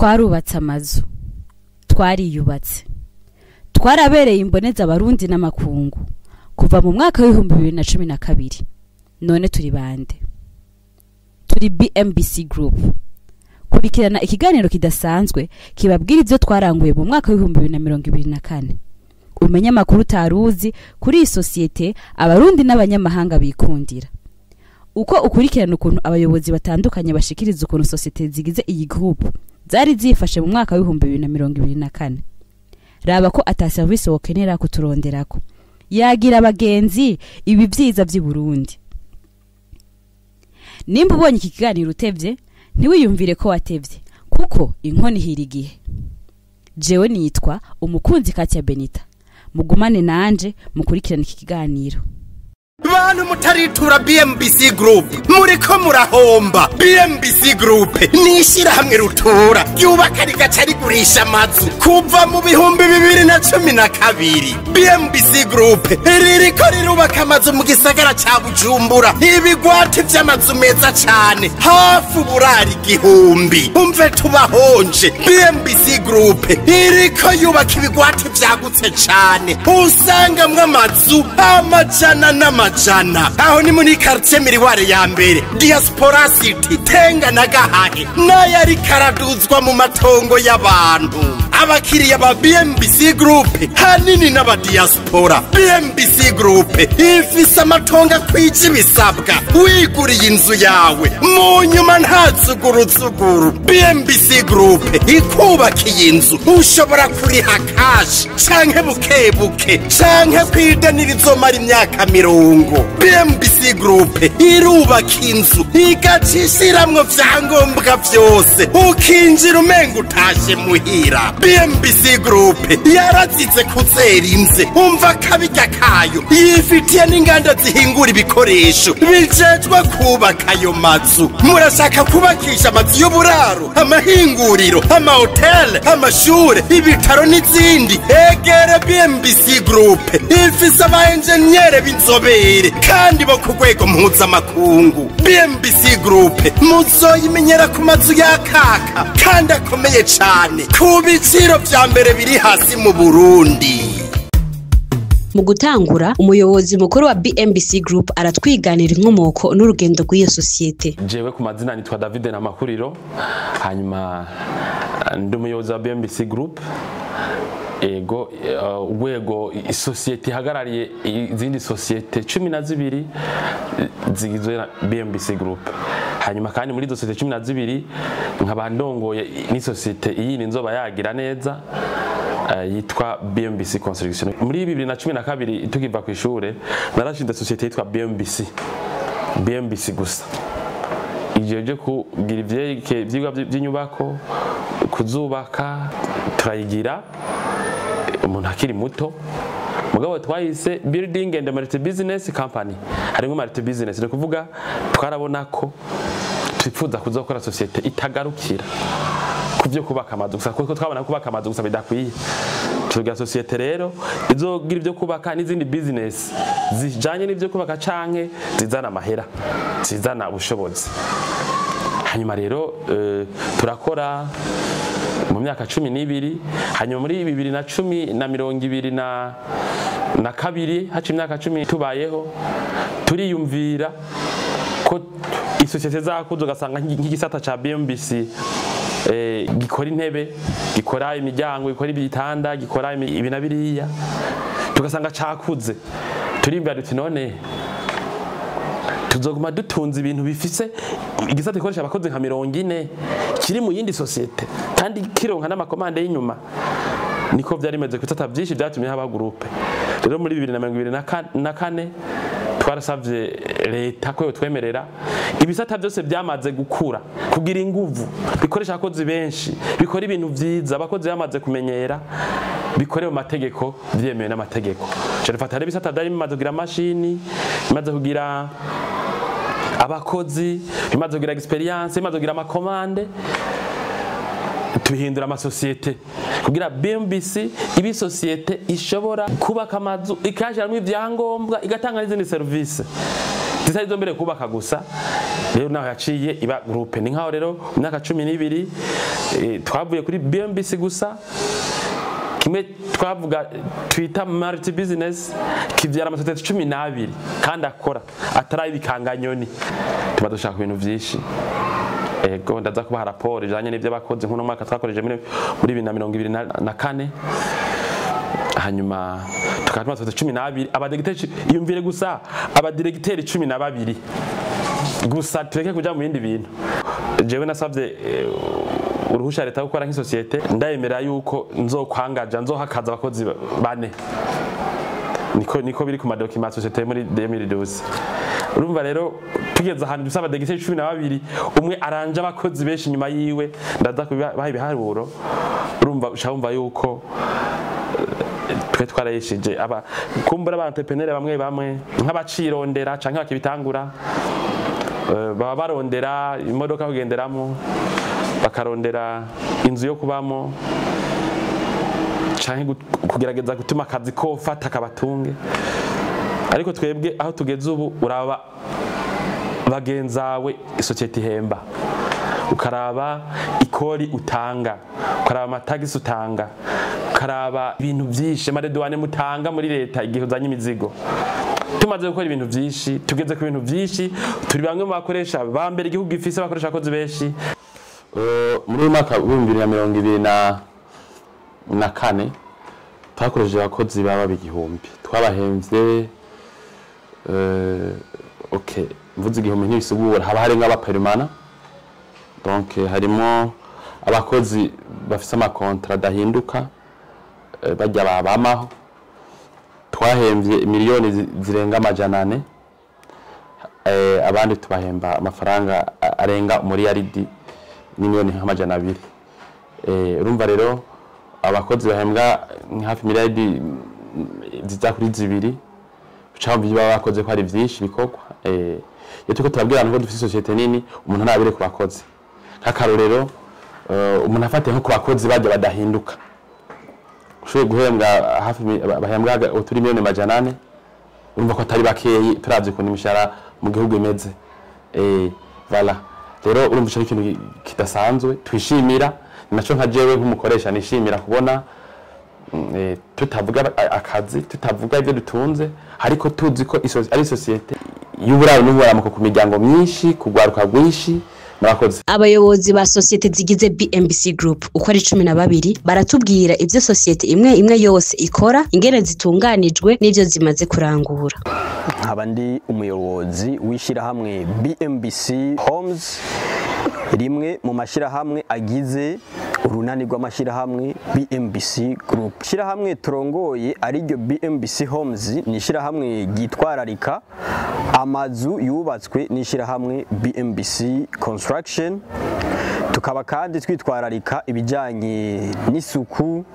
Twarubatse amazu, twariyubatse, twarabereye imboneza Abarundi n'amakungu kuva mu mwaka w'2012. None turi bande? Turi BMBC Group. Kurikirana ikiganiro kidasanzwe kibabwira ivyo twaranguye mu mwaka w'2024, umenye amakuru utaruzi kuri iyi sosiyete Abarundi n'abanyamahanga bikundira. Uko ukurikirana ukuntu abayobozi batandukanye bashikiriza ukuntu sosiyete zigize iyi group zari zifashe mu mwaka w'2024, raba ko ata service wokenera kuturonderako. Yagira abagenzi ibi vyiza vy'i Burundi. Nimba ubonye iki kiganiro utevye, ntiwiyumvire ko watevye, kuko inkoni ihira igihe. Jewe nitwa Umukunzi Katia Benita. Mugumane nanje mukurikirane iki kiganiro. Bantu mutaritura BMBC Group, muriko murahomba. BMBC Group ni ishyirahamwe rutura ryubaka rigaca rigurisha amazu kuva mu 2012. BMBC Group ririko rirubaka amazu mu gisagara ca Bujumbura, ibigwati vy'amazu meza cane, hafi uburari 1000. Umve tubahonje, BMBC Group iriko yubaka ibigwati vyagutse cane, usangamwo amazu amajana n'amajana. Aho ni muri quartier Miriware ya mbere, Diaspora City, Tenga na Gahahe, n'ayari karaduzwa mu matongo y'abantu. Abakiriya ba BMBC Group hanini n'abadiaspora. BMBC Group ifise amatongo akwije ibisabwa, wiguriye inzu yawe mu nyuma nta zuguruzuguru. BMBC Group ikubakiye inzu, ushobora kuriha cash canke buke buke canke kwideni rizomara imyaka 30. BMBC Group irubaka inzu igaca ishiramwo vyangombwa vyose, ukinjira umenga utashe muhira. BMBC Group yarazize kuzera inze, umva kabirya kayo, yifitiye n'inganda zihingura ibikoresho bijejwe kubaka ayo mazu. Murashaka kubakisha amazu y'uburaro, amahinguriro, amahoteli, amashure, ibitaro n'izindi, egere BMBC Group ifise aba enjeniyere b'inzobere kandi bo ku rwego mpuzamakungu. BMBC Group muzoyimenyera ku mazu yakaka kandi akomeye cane, ku biciro vya mbere biri hasi mu Burundi. Mu gutangura, umuyobozi mukuru wa BMBC Group aratwiganira inkomoko n'urugendo rw'iyo sosiyete. Jewe ku mazina nitwa David Namakuriro, hanyuma ndi umuyobozi wa BMBC Group. Ego, urwego isosiyete ihagarariye izindi sosiyete 12 zigizwe na BMBC Group. Hanyuma kandi muri izo sosiyete 12 nkaba ndongoye n'isosiyete iyindi nzoba yagira neza, yitwa BMBC Construction. Muri 2012 tukiva ku ishure, narashinze sosiyete yitwa BMBC, BMBC gusa, ijeje kugira ivyigwa by'inyubako, kuzubaka. Turayigira umuntu akiri muto, mugabo twayise Building and Multi Business Company, harimo multi business. Ni kuvuga twarabona ko twifuza kuzokora sosiyete itagarukira ku byo kubaka amazu gusa, kuko twabona kubaka amazu gusa bidakwiye. Tugira sosiyete rero izogira ibyo kubaka n'izindi business zijanye n'ibyo kubaka canke zizana amahera, zizana ubushobozi. Hanyuma rero turakora mu myaka 12. Hanyuma muri 2022, haca imyaka 10 tubayeho, turiyumvira ko isosiyete zakuze, ugasanga nk'igisata ca BMBC gikora intebe, gikora imiryango, gikora ibitanda, gikora ibi na biriya, tugasanga cakuze. Turiyumvira duti: none tuzoguma dutunze ibintu bifise igisata gikoresha abakozi nka 40 kiri mu yindi sosiyete kandi kironka n'amakomande y'inyuma? Niko vyari bimeze ku bisata vyinshi, vyatumye haba groupe. Rero muri 2024 twarasavye leta ko yotwemerera ibisata byose byamaze gukura, kugira inguvu, bikoresha abakozi benshi, bikora ibintu vyiza, abakozi bamaze kumenyera, bikorewe mu mategeko, vyemewe n'amategeko. Dufata rero ibisata vyari bimaze kugira mashini, bimaze kugira abakozi, bimaze kugira experience, bimaze kugira amakomande, tubihindura amasosiyete kugira BMBC ibe sosiyete ishobora kubaka amazu, ikayashiramwo ivyangombwa, igatanga n'izindi service zitari zo mbere kubaka gusa. Rero naho yaciye iba groupe. Ni nkaho rero mu myaka 12 Twavuye kuri BMBC gusa, kimwe twavuga twita multi business kivyara amasosiyete 12 kandi akora atari ibikanganyoni. Tuba dushaka ibintu vyinshi. Ego ndaza kubaha raporo ijanye n'ivyo bakoze nk'uno mwaka twakoreje muri 2024. Hanyuma tukaba tumaze 12 abadiregiteri, iyumvire gusa abadiregiteri 12 gusa, tureke kuja mu bindi bintu. Jewe nasavye uruhusha leta gukora nk'isosiyete, ndayemera yuko nzokwangaja nzohakaza abakozi bane, niko biri ku madokima ya sosiyete muri 2012. Urumva rero tugeze ahantu dusaba abadiregiteri 12, umwe aranje abakozi benshi nyuma yiwe, ndaza kubaha ibiharuro. Urumva ushawumva yuko twe twarayishije aba kumbura aba entrepreneur bamwe bamwe nk'abacirondera canke bakibitangura, baba barondera imodoka kugenderamo, bakarondera inzu yo kubamo, canke kugerageza gutuma akazi ko fata kabatunge. Ariko twebwe aho tugeze ubu, uraba bagenzawe isosiyete ihemba, ukaraba ikori utanga, ukaraba amatagisi utanga, ukaraba ibintu byinshi amaredwane mutanga muri leta igihe uzanye imizigo. Tumaze gukora ibintu byinshi, tugeze ku bintu byinshi, turi bamwe mu bakoresha ba mbere igihugu gifise abakoresha abakozi benshi. Muri mwaka wa 2024 twakoresheje abakozi baba 1000, twabahemvye okay mvuze 1000 ntibisigura, haba hari nk'abapermana, donc harimo abakozi bafise amakontra adahinduka, bajya babamaho. Twahemvye miliyoni zirenga 400, abandi tubahemba amafaranga arenga umuriyaridi n'imiliyoni 200. Urumva rero abakozi bahembwa hafi miliyaridi ziza kuri 2 cyangwa ibyo bakoze ko ari byinshi bikorwa. Iyo turiko turabwira abantu ko dufite societe nini, umuntu ntabire ku bakozi. Nk'akarorero, umuntu afate nko ku bakozi bajya badahinduka, ushoboye guhembwa hafi bahembwa uturi miliyoni 800, urumva ko atari bakeyi turavye ukuntu imishahara mu gihugu imeze. Voilà, rero urumva ico ikintu kidasanzwe twishimira, naco nka jewe nk'umukoresha nishimira kubona tutavuga akazi, tutavuga ibyo dutunze, ariko tuzi ko ari societe y'uburaro n'uburamuko ku miryango myinshi, kugwaruka rwinshi. Murakoze. Abayobozi ba sosiyete zigize BMBC Group uko ari 12 baratubwira ibyo sosiyete imwe imwe yose ikora, ingene zitunganijwe n'ivyo zimaze kurangura. Nkaba ndi umuyobozi w'ishirahamwe BMBC Homes, rimwe mu mashirahamwe agize urunani rw'amashirahamwe BMBC Group. Ishirahamwe turongoye ariryo BMBC Homes ni ishirahamwe ryitwararika amazu yubatswe n'ishirahamwe BMBC Construction. Tukaba kandi twitwararika ibijyanye n'isuku,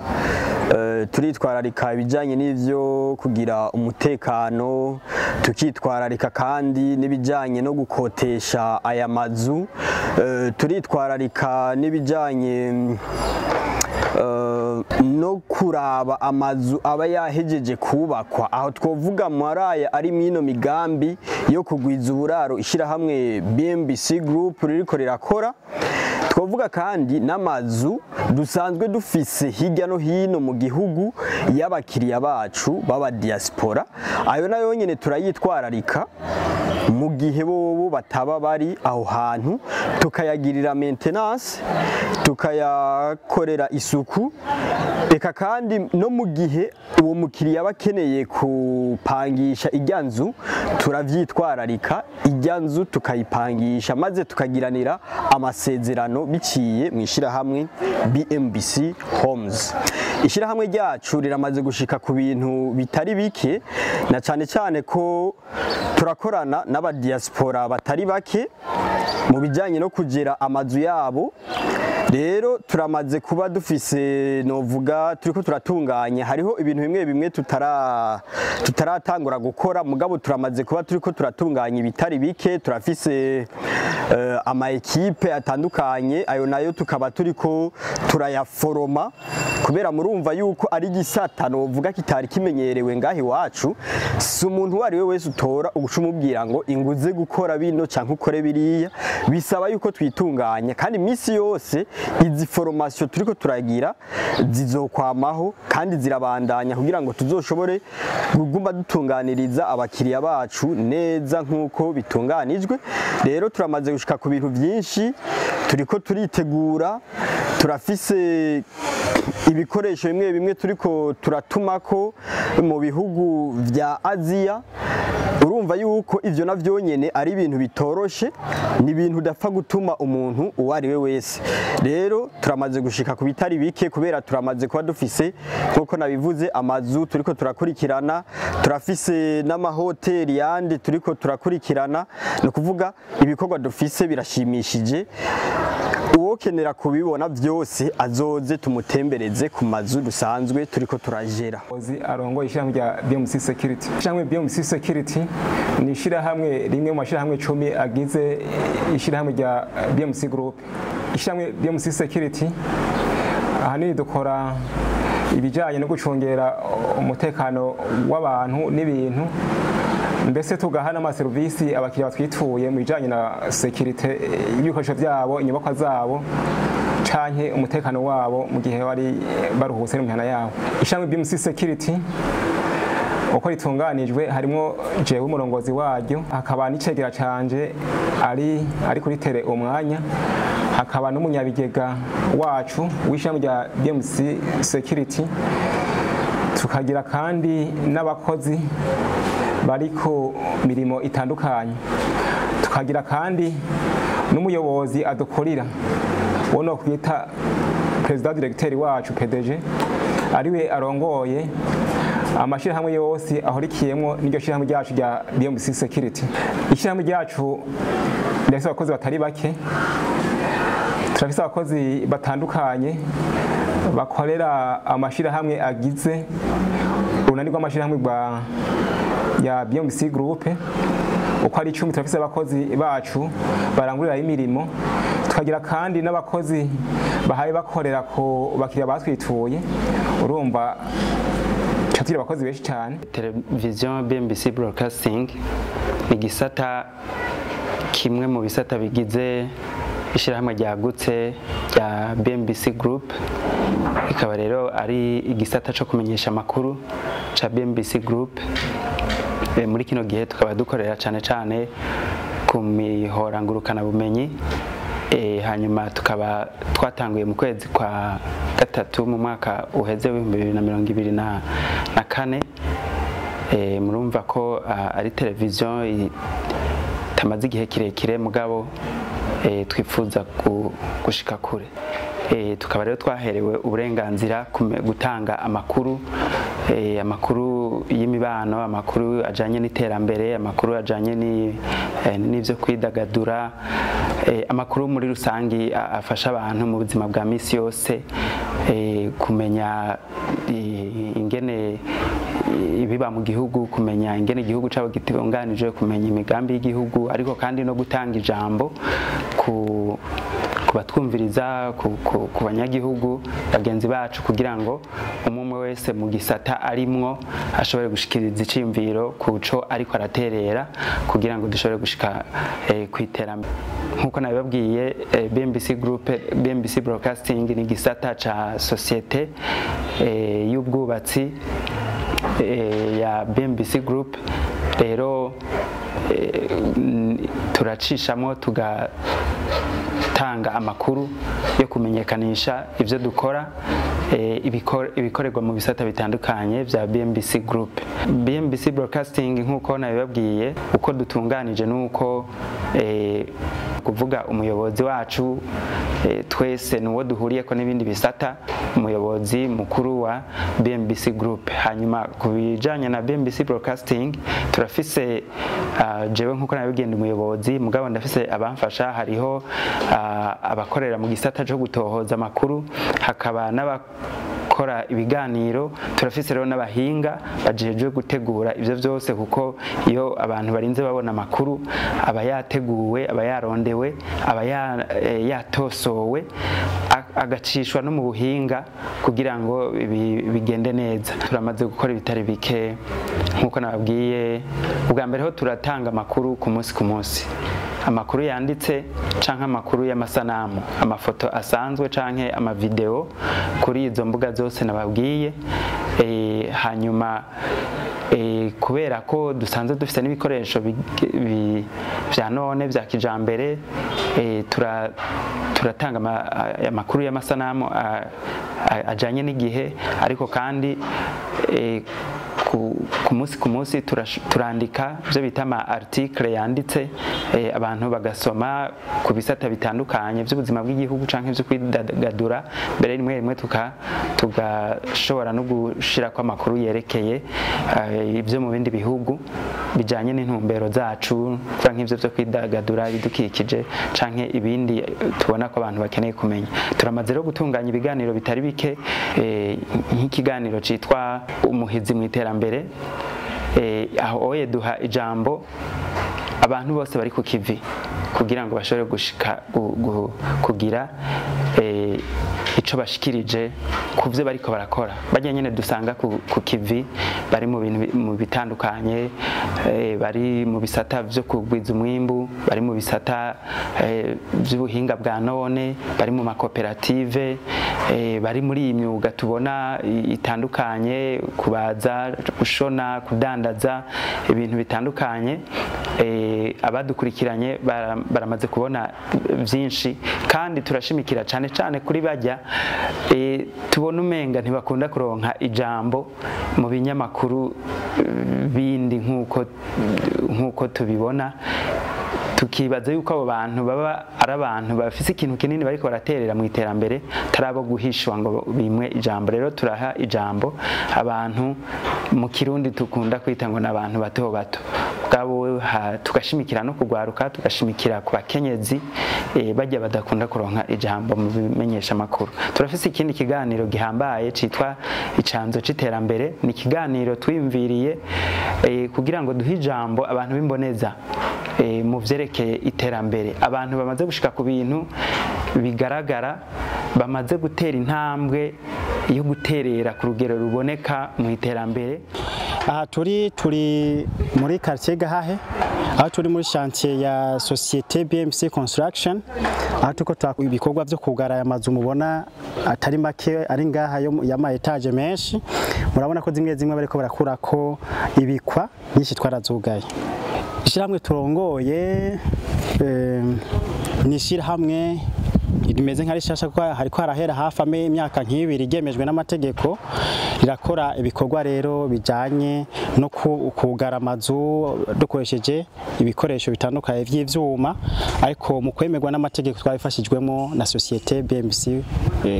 turitwararika ibijyanye n'ivyo kugira umutekano, tukitwararika kandi n'ibijyanye no gukotesha aya mazu, turitwararika n'ibijyanye no kuraba amazu aba yahejeje kubakwa. Aho twovuga maraya ari mino migambi yo kugwiza uburaro ishirahamwe BMBC Group ririko rirakora. Twovuga kandi n'amazu dusanzwe dufise hirya no hino mu gihugu y'abakiriya bacu baba diaspora, ayo nayo nyene turayitwararika mu gihe bobo bataba bari aho hantu, tukayagirira maintenance, tukayakorera isuku. Eka kandi no mu gihe uwo mukiriya bakeneye kupangisha ijya nzu, turavyitwararika ijya nzu tukayipangisha, maze tukagiranira amasezerano biciye mu ishirahamwe BMBC Homes. Ishirahamwe ryacu riramaze gushika ku bintu bitari bike, na cyane cyane ko turakorana n'abadiaspora batari bake mu bijyanye no kugera amazu yabo. Rero turamaze kuba dufise, novuga turiko turatunganya, hariho ibintu bimwe bimwe tutaratangura gukora, mugabo turamaze kuba turiko turatunganya ibitari bike. Turafise ama ekipe atandukanye, ayo nayo tukaba turiko turayaforoma Kubera murumva yuko ari gisata novuga kitari kimenyerewe ngahi wacu, si umuntu uwo ari we wese utora uguca ngo inguze gukora bino canke ukore biriya, bisaba yuko twitunganya. Kandi misi yose izi formation turiko turagira zizokwamaho kandi zirabandanya kugira ngo tuzoshobore kuguma dutunganiriza abakiriya bacu neza nkuko bitunganijwe. Rero turamaze gushika ku bintu byinshi, turiko turitegura, turafise ibikoresho bimwe bimwe turiko turatumako mu bihugu vya Aziya. Urumva yuko ivyo navyo nyene ari ibintu bitoroshe, ni ibintu udapfa gutuma umuntu uwo ari we wese. Rero turamaze gushika ku bitari bike kubera turamaze kuba dufise, nkuko nabivuze, amazu turiko turakurikirana, turafise n'amahoteli yandi turiko turakurikirana. No kuvuga ibikorwa dufise birashimishije, uwokenera kubibona byose azoze tumutembereze ku mazu dusanzwe turiko turajera. Arongo ishyirahamwe rya BMC Security. Ishyirahamwe BMC Security ni ishyirahamwe rimwe mu mashyirahamwe 10 agize ishyirahamwe rya BMC Group. Ishyirahamwe BMC Security ahanini dukora ibijyanye no gucungera umutekano w'abantu n'ibintu, mbese tugaha n'amaserivisi abakiriya batwituye mu bijyanye na sekirite y'ibikoresho byabo, inyubakwa zabo canke umutekano wabo mu gihe bari baruhutse mu mihana yabo. Ishami BMC Security uko ritunganijwe harimo jewe umurongozi waryo, hakaba n'icegera canje ari kuri tere umwanya, hakaba n'umunyabigega wacu w'ishami rya BMC Security, tukagira kandi n'abakozi bari ku mirimo itandukanye, tukagira kandi n'umuyobozi adukorira uwo no kwita president directeur wacu PDG, ariwe arongoye amashirahamwe yose ahorikiyemo n'iryo shirahamwe ryacu rya BMC Security. Ishirahamwe ryacu rirafise abakozi batari bake, turafise abakozi batandukanye bakorera amashirahamwe agize urunani rw'amashirahamwe rwa ya BMC Group. Uko ari 10 turafise abakozi bacu barangurira imirimo, tukagira kandi n'abakozi bahaye bakorera ku bakiriya batwituye. Urumva tugira abakozi benshi cyane. Television BMBC Broadcasting ni gisata kimwe mu bisata bigize ishyirahamwe ryagutse rya BMBC Group, ikaba rero ari igisata cyo kumenyesha amakuru ca BMBC Group. Muri kino gihe tukaba dukorera cyane cyane ku mihora ngurukana bumenyi, hanyuma tukaba twatanguye mu kwezi kwa gatatu mu mwaka uheze 2024. Murumva ko ari televiziyo itamaze igihe kirekire, mugabo twifuza gushika kure. Tukaba rero twaherewe uburenganzira gutanga amakuru, amakuru y'imibano, amakuru ajanye n'iterambere, amakuru ajanye n'ivyo kwidagadura, amakuru muri rusangi afasha abantu mu buzima bwa misi yose, kumenya ingene ibiba mu gihugu, kumenya ingene igihugu cabo gitunganije, kumenya imigambi y'igihugu, ariko kandi no gutanga ijambo ku kubatwumviriza, ku banyagihugu bagenzi bacu, kugira ngo umwe wese mu gisata arimwo ashobore gushikiriza iciyumviro kuco ariko araterera, kugira ngo dushobore gushika kwiterambere. Nkuko nabibabwiye, BMBC Group, BMBC Broadcasting ni gisata ca societe y'ubwubatsi ya BMBC Group. Rero turacishamo tugatanga amakuru yo kumenyekanisha ivyo dukora, ibikorerwa mu bisata bitandukanye vya BMBC Group. BMBC Broadcasting nkuko nabibabwiye uko dutunganije nuko kuvuga umuyobozi wacu twese nuwo duhuriyeko n'ibindi bisata, umuyobozi mukuru wa BMBC Group. Hanyuma kubijanye na BMBC Broadcasting turafise jewe nkuko nabigenda umuyobozi, mugabo ndafise abamfasha, hariho abakorera mu gisata cyo gutohoza amakuru, hakaba n'abakora ibiganiro, turafise rero n'abahinga bajejwe gutegura ivyo vyose, kuko iyo abantu barinze babona amakuru aba yateguwe, aba yarondewe, aba yatosowe, agacishwa no mu buhinga kugira ngo bigende neza. Turamaze gukora ibitari bike nkuko nababwiye. Ubwa mbere ho turatanga amakuru ku munsi ku munsi, amakuru yanditse canke amakuru y'amasanamu, amafoto asanzwe canke amavideo kuri izo mbuga zose nababwiye. Hanyuma kubera ko dusanzwe dufite n'ibikoresho vya none vya kijambere, turatanga amakuru y'amasanamu ajanye n'igihe, ariko kandi ku munsi turandika ibyo bita ama article yanditse, abantu bagasoma ku bisata bitandukanye by'ubuzima bw'igihugu canke byo kwidagadura. Mbere rimwe rimwe tugashobora no gushira kwa makuru yerekeye ibyo mu bindi bihugu bijanye n'intumbero zacu, canke ivyo byo kwidagadura, ibidukikije canke ibindi tubona ko abantu bakeneye kumenya. Turamaze rero gutunganya ibiganiro bitari bike, nk'ikiganiro citwa umuhizi mu iterambere, aho oye duha ijambo abantu bose bari ku kivi kugira ngo bashobore gushika kugira ico bashikirije ku byo bariko barakora. Bajya nyene dusanga ku kivi bari mu bintu mu bitandukanye, bari mu bisata byo kugwiza umwimbu, bari mu bisata by'ubuhinga bwa none, bari mu makoperative, bari muri iyi myuga tubona itandukanye, kubaza, gushona, kudandaza ibintu bitandukanye. Abadukurikiranye baramaze kubona byinshi, kandi turashimikira cyane cyane kuri bajya tubona umenga ntibakunda kuronka ijambo mu binyamakuru bindi nkuko tubibona. Tukibaza yuko abo bantu baba ari abantu bafise ikintu kinini bariko baraterera mu iterambere, tarabo guhishwa ngo bimwe ijambo. Rero turaha ijambo abantu mu Kirundi tukunda kwita ngo n'abantu bato bato bwabo, tugashimikira no kugwaruka, tugashimikira ku bakenyezi bajya badakunda kuronka ijambo mu bimenyesha makuru. Turafise ikindi kiganiro gihambaye citwa icanzo c'iterambere. Ni kiganiro twiyumviriye kugira ngo duhe ijambo abantu b'imboneza mu vyerekeye iterambere, abantu bamaze gushika ku bintu bigaragara, bamaze gutera intambwe yo guterera ku rugero ruboneka mu iterambere. Aha turi muri quartier Gahahe, aho turi muri chantier ya société BMC Construction, aho tuko twakora ibikorwa byo kugara aya mazu mubona atari make ari ngaha ya ma etage menshi. Murabona ko zimwe zimwe bariko barakurako ibikwa nyinshi twarazugaye. Ishyirahamwe turongoye ni ishyirahamwe rimeze nka rishasha kuko hariko harahera hafi imyaka nk'ibiri ryemejwe n'amategeko. Rirakora ibikorwa rero bijanye no kugara amazu dukoresheje ibikoresho bitandukanye by'ivyuma, ariko mu kwemerwa n'amategeko twabifashijwemo na société BMC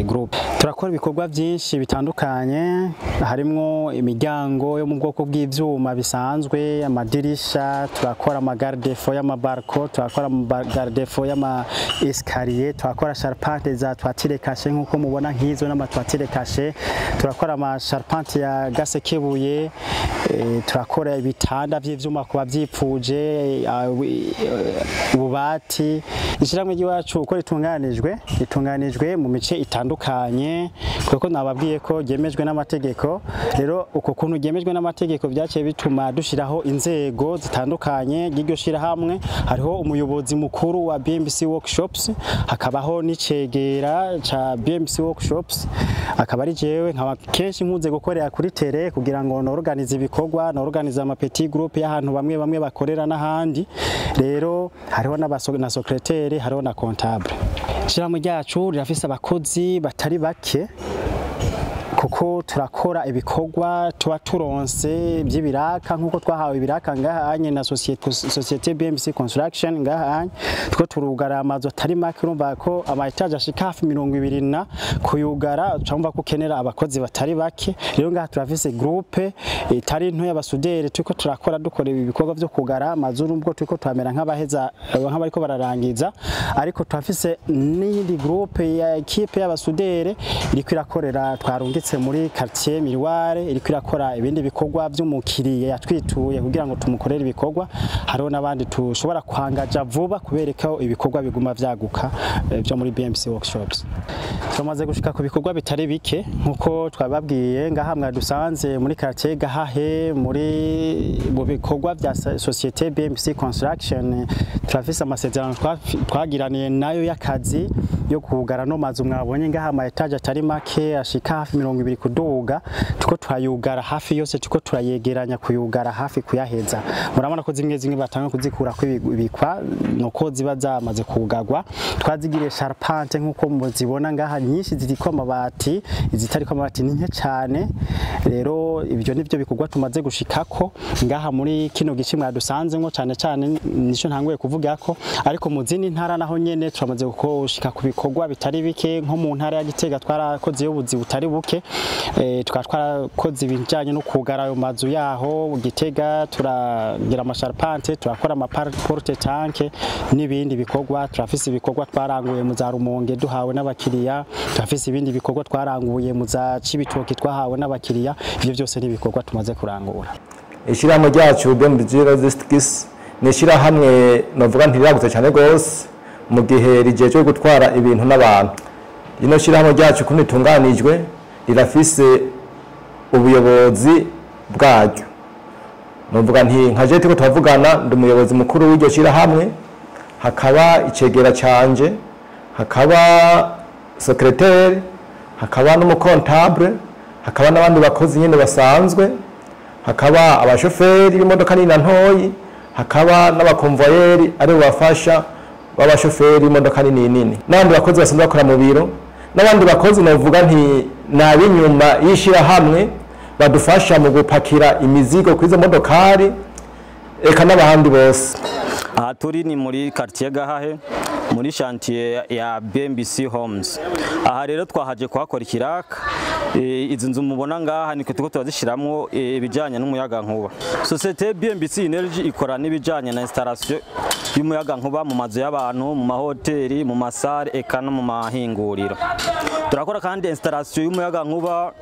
Group. Turakora ibikorwa byinshi bitandukanye, harimwo imiryango yo mu bwoko bw'ivyuma bisanzwe, amadirisha, turakora ama garde-fou y'amabarko, turakora ama garde-fou y'ama escalier, turakora charpente za toiture cachée nkuko mubona nkizo n'ama toiture cachée, turakora ama charpente ya gasekebuye, turakora ibitanda by'ivyuma kuba byipfuje, ububati. Ishyirahamwe ry'iwacu uko ritunganijwe mu mice itandukanye, kuko nababwiye ko ryemejwe n'amategeko. Rero uko kuntu ryemejwe n'amategeko byaciye bituma dushiraho inzego zitandukanye ry'iryo shirahamwe. Hariho umuyobozi mukuru wa BMC Workshops, hakabaho n'icegera ca BMC Workshops, akaba ari jewe nkaba kenshi nkunze gukorera kuri tele kugira ngo norganize ibikorwa, norganize ama petit groupe y'ahantu bamwe bamwe bakorera n'ahandi. Rero hariho na secrétaire, hariho na comptable. Ishyirahamwe ryacu rirafise abakozi batari bake, kuko turakora ibikorwa tuba turonse by'ibiraka nkuko twahawe ibiraka ngaha anye na société BMC Construction ngaha anye, two turugara amazu atari make. Urumva ko ama etage ashika hafi 20 na kuyugara, cyumva ko kenera abakozi batari bake. Rero ngaha turafise groupe itari nto y'abasudere, turiko turakora dukora ibikorwa byo kugara amazu, nubwo turiko turamera nk'abaheza nk'abariko bararangiza, ariko turafise n'iyindi groupe ya equipe y'abasudere iriko irakorera twarungitse yagutse muri quartier Miroir, iriko irakora ibindi bikorwa by'umukiriye yatwituye kugira ngo tumukorere ibikorwa. Hariho n'abandi tushobora kwangaja vuba kubereka ibikorwa biguma vyaguka byo muri BMC Workshops. Tumaze gushika ku bikorwa bitari bike nkuko twababwiye ngaha mwadusanze muri quartier Gahahe muri mu bikorwa vya société BMC Construction. Turafise amasezerano twagiraniye nayo y'akazi yo kugara no mazu mwabonye ngaha ama etage atari make ashika hafi 20 kuduga, tuko turayugara hafi yose, tuko turayegeranya kuyugara hafi kuyaheza. Murabona ko zimwe zimwe batanga kuzikura ko ibikwa nuko ziba zamaze kugagwa. Twazigiriye charpente nkuko muzibona ngaha, nyinshi ziriko amabati, izitariko amabati ni nke cyane. Rero ibyo nivyo bikorwa tumaze gushikako ngaha muri kino gice mwadusanze ngo cyane cyane nico ntanguye kuvuga ko, ariko mu zindi ntara naho nyene turamaze gushika ku bikorwa bitari bike. Nko mu ntara ya Gitega twarakoze ubuzi butari buke, twarakoze ibijanye no kugara ayo mazu yaho Gitega, turagira amasharpante, turakora ama porte tank n'ibindi bikorwa. Turafise ibikorwa twaranguye mu za Rumonge duhawe n'abakiriya, turafise ibindi bikorwa twaranguye mu za Cibitoke twahawe n'abakiriya. Ivyo byose ni ibikorwa tumaze kurangura. Ishirahamwe ryacu BMBC Logistics ni ishirahamwe novuga ntiragutse cyane gose mu gihe rijejwe gutwara ibintu n'abantu. Rino shirahamwe ryacu kuno itunganijwe rirafise ubuyobozi bwaryo. Novuga nti nka je turiko turavugana ndi umuyobozi mukuru w'iryo shirahamwe, hakaba icegera canje, hakaba secrétaire, hakaba n'umukontable, hakaba n'abandi bakozi nyene basanzwe, hakaba abashoferi b'imodoka nini na ntoyi, hakaba n'abakonvoyeri ari bafasha b'abashoferi b'imodoka nini nini, n'abandi bakozi basanzwe bakora mu biro, n'abandi bakozi novuga nti nabinyuma y'ishirahamwe badufasha mu gupakira imizigo kwizo modokari, eka n'abahandi bose. Aha turi ni muri quartier Gahahe muri chantier ya BMBC Homes. Aha rero twahaje kuhakora ikiraka. Izi nzu mubona ngaha niko tuko turazishiramwo ibijanye n'umuyaga nkuba. Société BMBC Energy ikora n'ibijanye na installation y'umuyaga nkuba mu mazu y'abantu, mu mahoteli, mu masare eka no mu mahinguriro. Turakora kandi installation y'umuyaga nkuba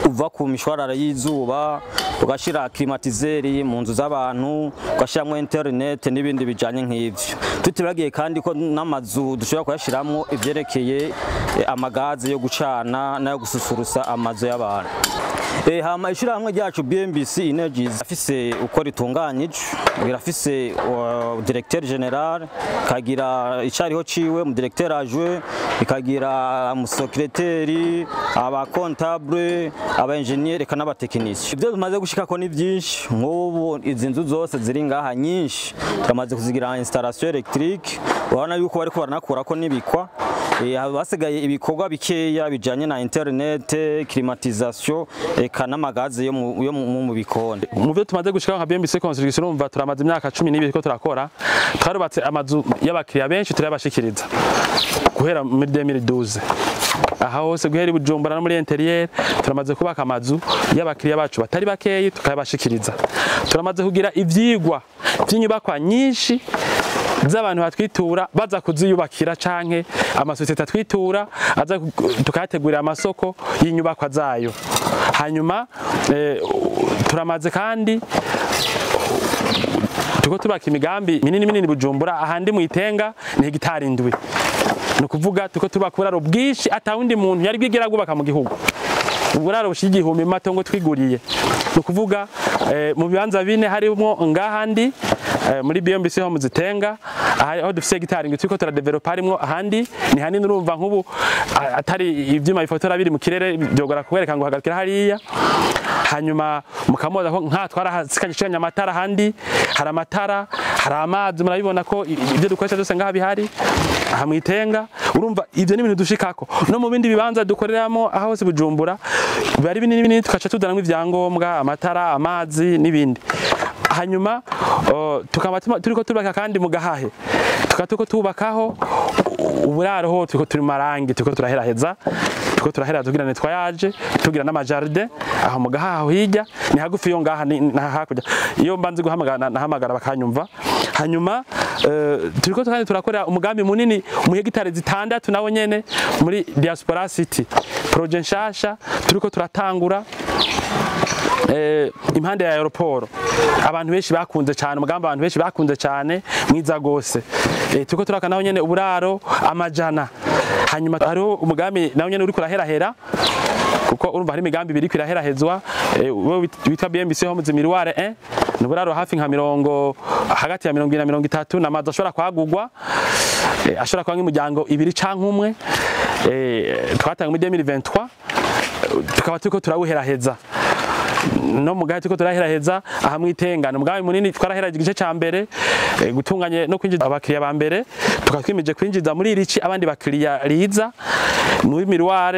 uva ku mishwarara y'izuba, tugashira climatiseur mu nzu z'abantu, tugashiramwo internet n'ibindi bijanye nk'ivyo. Tutibagiye kandi ko n'amazu dushobora kuyashiramwo ivyerekeye amagaze yo gucana nayo gususurusa amazu y'abantu. Hama ishirahamwe ryacu BMBC Energies afise uko ritunganyije, birafise directeur general, kagira icariho ciwe mu directeur adjoint, ikagira mu secrétaire, aba comptable, aba engineer eka n'abatekinisiye. Ibyo tumaze gushika ko ni byinshi. Nk'ubu izi nzu zose ziri ngaha nyinshi turamaze kuzigira installation électrique, urabona yuko bariko baranakura ko nibikwa. Basigaye ibikorwa bikeya bijanye na internet, climatisation eka n'amagaze yo mu bikoni. Mu byo tumaze gushika nka BMBC Construction, urumva turamaze imyaka 12 ko turakora. Twarubatse amazu y'abakiriya benshi turabashikiriza guhera muri 2012. Aha hose guhera i Bujumbura no muri interieur turamaze kubaka amazu y'abakiriya bacu batari bakeyi tukayabashikiriza. Turamaze kugira ivyigwa vy'inyubakwa nyinshi z'abantu batwitura baza kuziyubakira canke amasosiyete atwitura aza tukayategurira amasoko y'inyubakwa zayo. Hanyuma turamaze kandi tuko tubaka imigambi minini minini Bujumbura, ahandi mu Itenga ni hegitari 7. Ni kuvuga tuko tubaka uburaro bwinshi atawundi muntu yari bwigera gubaka mu gihugu. Uburaro bushika 1000 matongo twiguriye. Ni kuvuga mu bibanza bine harimo ngahandi muri BMBC Homes Itenga, aho dufise hegitari 7 turiko turadevelopa, harimo ahandi ni hanini. Urumva nk'ubu atari ivyuma bifotora biri mu kirere byogora kuwereka ngo hagarukira hariya. Hanyuma mukamubaza ko nka twarahasikanye amatara, handi hari amatara, hari amazi, murabibona ko ibyo dukoresha byose ngaha bihari aha mu Itenga. Urumva ibyo ni ibintu dushikako no mu bindi bibanza dukoreramo aho hose Bujumbura bari binini binini, tukaca tudanamwe ivyangombwa, amatara, amazi n'ibindi. Hanyuma tukaba turiko tubaka kandi mu Gahahe, tukaba turiko tubakaho uburaro ho turiko turi marangi, turiko turaheraheza, turiko turaheraheza tugira nettoyage, tugira n'amajardin aho mu Gahahe hirya ni hagufi yo ngaha ni hakurya. Iyo mbanze guhamagara nahamagara bakanyumva. Hanyuma turiko kandi turakorera umugambi munini mu hegitari 6 nawo nyene muri Diaspora City. Projet nshasha turiko turatangura impande ya aeroport, abantu benshi bakunze cyane umugambi, abantu benshi bakunze cyane, mwiza gose. Turiko turaka naho nyene uburaro 100. Hanyuma hariho umugambi naho nyene uri kuraherahera, kuko urumva hari imigambi ibiri kwiraherahezwa, witwa BMBC Homes Miroir 1, ni uburaro hafi nka mirongo hagati ya 20 na 30, n'amazu ashobora kwagurwa, ashobora kuba nk'umuryango ibiri canke umwe. Twatanga muri 2023, tukaba turiko turawuheraheza no mugahe turiko turaheraheza aha mwitengana. Umugambi munini twaraheraje igice ca mbere, gutunganye no kwinjiza abakiriya ba mbere, tukatwimije kwinjiza muri irici abandi bakiriya riza muri Miroir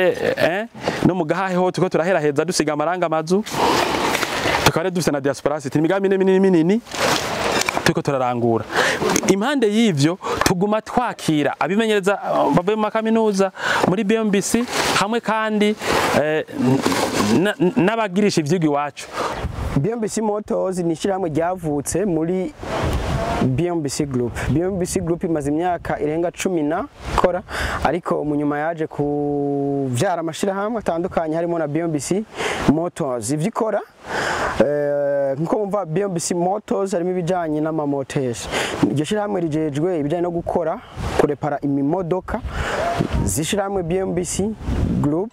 no mugahe ho turiko turaheraheza dusiga amaranga amazu, tukaba dufite na diaspora city. Imigambi minini minini turiko turarangura. Impande y'ivyo tuguma twakira abimenyereza bavuye mu makaminuza muri BMBC, hamwe kandi n'abagirisha ivyigwa iwacu. BMBC Motors ni ishyirahamwe ryavutse muri BMBC Group. BMBC Group imaze imyaka irenga 10 na kora, ariko mu nyuma yaje kuvyara amashirahamwe atandukanye harimo na BMBC Motors. Ivyo ikora nkuko mumva, BMBC Motors harimo ibijanye n'amamoteri. Iryo shirahamwe rijejwe ibijanye no gukora, kurepara imimodoka zishirahamwe BMBC Group,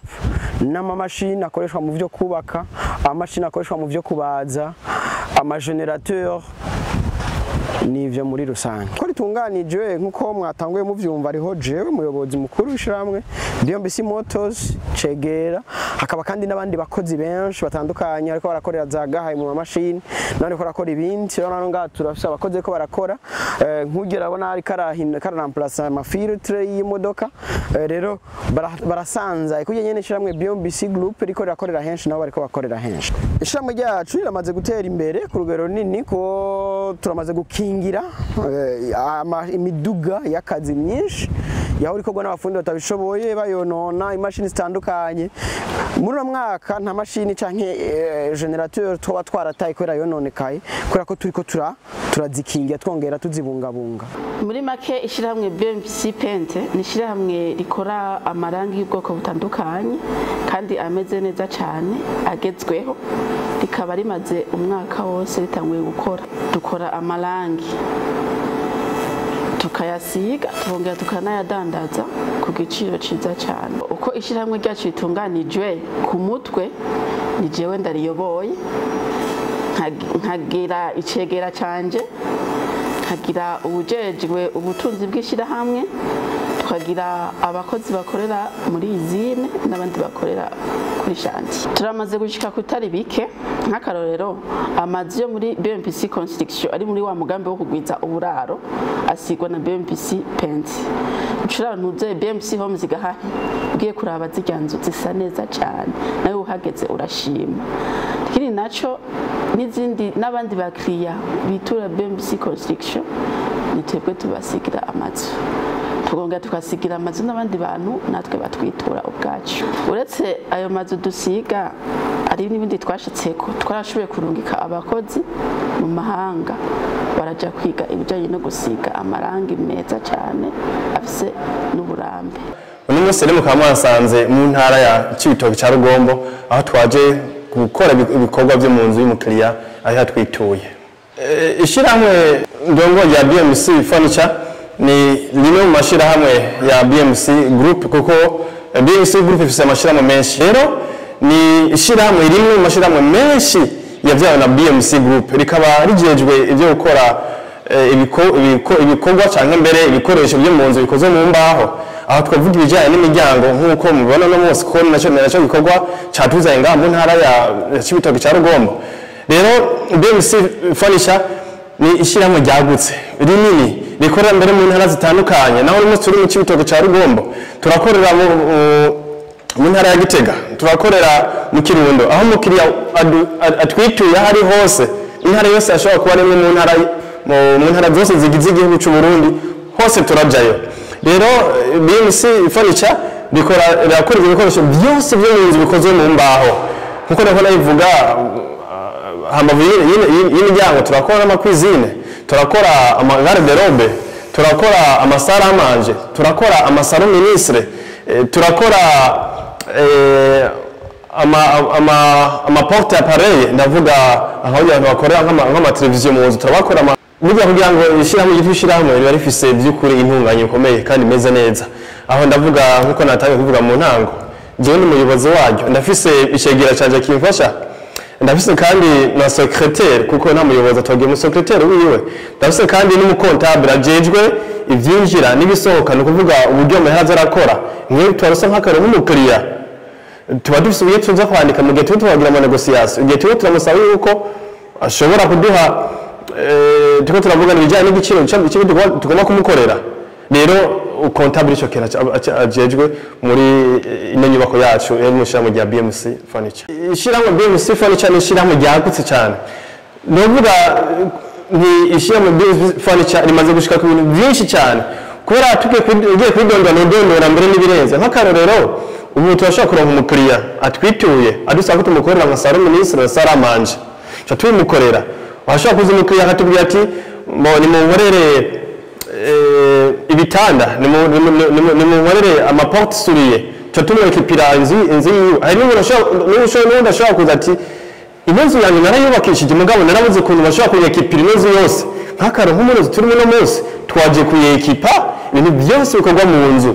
n'amamashini akoreshwa mu vyo kubaka, amamashini akoreshwa mu vyo kubaza, amagenerateur n'ivyo muri rusange. Ko ritunganijwe nkuko mwatanguye muvyumva, ariho jewe umuyobozi mukuru w'ishiramwe BMBC Motors Cegera, hakaba kandi n'abandi bakozi benshi batandukanye ariko barakorera za gahaye mu mamashini, n'abandi barakora ibindi. Rero ngaha turafise abakozi ko barakora, nkugera abona ari karahina karamplaça amafiltre y'imodoka. Rero barasanza kujye nyene ishiramwe BMBC Group riko rirakorera henshi, nabo bariko bakorera henshi. Ishiramwe ryacu riramaze gutera imbere ku rugero runini, ko turamaze gukingira imiduga y'akazi myinshi yaho ikorwa n'abafundi batabishoboye bayonona imashini zitandukanye. Muri uno mwaka nta mashini canke generateur tuba twarataye kubera yononekaye, kubera ko turiko turazikingira twongera tuzibungabunga. Muri make ishyirahamwe BMBC Paint ni ishyirahamwe rikora amarangi y'ubwoko butandukanye kandi ameze neza cyane agezweho, rikaba rimaze umwaka wose ritanguye gukora. Dukora amarangi tukayasiga, tukongera tukanayadandaza ku giciro ciza cyane. Uko ishyirahamwe ryacu ritunganijwe ku mutwe ni jewe ndariyoboye, nkagira icegera canje, nkagira ubujejwe ubutunzi bw'ishyirahamwe, tukagira abakozi bakorera muri izine n'abandi bakorera kuri shanti. Turamaze gushika kutari bike, nk'akarorero amazu yo muri BMBC Construction ari muri wa mugambi wo kugwiza uburaro asigwa na BMBC Paint. Ucura ntuze BMBC Homes gahahe ugiye kuraba zirya nzu zisa neza cyane, nawe uhageze urashima. Ikindi naco n'izindi n'abandi bakiriya bitura BMBC Construction ni twebwe tubasigira amazu, tugongera tukasigira amazu n'abandi bantu natwe batwitura ubwacu. Uretse ayo mazu dusiga ari n'ibindi twashitseko, twarashoboye kurungika abakozi mu mahanga baraja kwiga ibijanye no gusiga amarangi meza cyane afise n'uburambe. Uno munsi rero mukaba mwasanze mu ntara ya Cibitoke ca Rugombo, aho twaje gukora ibikorwa byo mu nzu y'umukiriya aho yatwituye. Ishirahamwe ndongo ya BMC Furniture ni rimwe mu mashirahamwe ya BMC Group, kuko BMC Group ifise amashirahamwe menshi. Rero ni ishirahamwe rimwe mu mashirahamwe menshi yavyawe na BMC Group, rikaba rijejwe ivyo gukora ibikorwa canke mbere ibikoresho byo mu nzu bikoze mu mbaho. Aho twavuga ibijyanye n'imiryango nk'uko mubibona no munsi ko naco gikorwa catuzanye ngaha mu ntara ya Cibitoke ca Rugombo. Rero BMC Furniture ni ishyirahamwe ryagutse rinini rikorera mbere mu ntara zitandukanye. Naho uno turi mu Cibitoke ca Rugombo, turakorera mu ntara ya Gitega, turakorera mu Kirundo, aho umukiriya atwituye aho ari hose, intara yose ashobora kuba ari mu ntara mu ntara zose zigize igihugu cy'u Burundi hose turajayo. Rero BMC Furniture rirakora ibikoresho byose byo mu nzu bikoze mu mbaho, nkuko nako nabivuga. Hambavu y'imiryango turakora amakwizine, turakora amagarderobe, turakora amasara amanje, turakora amasaro ministre, turakora ama porte appareil, ndavuga aho abantu bakorera nk'ama televiziyo mu nzu turabakora. Burya kugira ngo ishyirahamwe ryitwa ishyirahamwe riba rifise by'ukuri intunganye ikomeye kandi imeze neza. Aho ndavuga nkuko natangiye kuvuga mu ntango, jewe ni umuyobozi waryo, ndafise icegera canje kimfasha, ndafise kandi na secrétaire, kuko nta muyobozi atogiye mu secrétaire wiwe, ndafise kandi n'umucomptable ajejwe ivyinjira n'ibisohoka, ni ukuvuga uburyo amahera aza arakora. Nk'iyo twarose nk'akarero nk'umukiriya, tuba dufise uburyo tuza kwandika mu gihe turiko turagira ama négociation, igihe turiko turamusaba yuko ashobora kuduha, turiko turavugana ibijyanye n'igiciro cy'ibyo tugomba kumukorera. Rero comptable ico kintu ajejwe muri ino nyubako yacu yo mu ishyirahamwe rya BMC Furniture. Ishyirahamwe BMC Furniture ni ishyirahamwe ryagutse cyane. Novuga ni ishyirahamwe BMC Furniture rimaze gushika ku bintu byinshi cyane, kubera tugiye ugiye kubidondora nodondora mbere n'ibirenze. Nk'akarorero, ubu turashobora kuronka umukiriya atwituye adusaba ko tumukorera nka salon ministre na salle à manger, tuca tubimukorera. Washobora kuza umukiriya akatubwira ati nimunkorere ibitanda, nimunkorere ama porte soulier, tuca tumwekipira inzu yiwe. Hari n'umuntu ashobora kuza ati ino nzu yanjye narayubakishije, mugabo narabuze ukuntu bashobora kuyekipira ino nzu yose. Nk'akarero, nk'umunozi turimo uno munsi, twaje kuyekipa ibintu byose bikorwa mu nzu.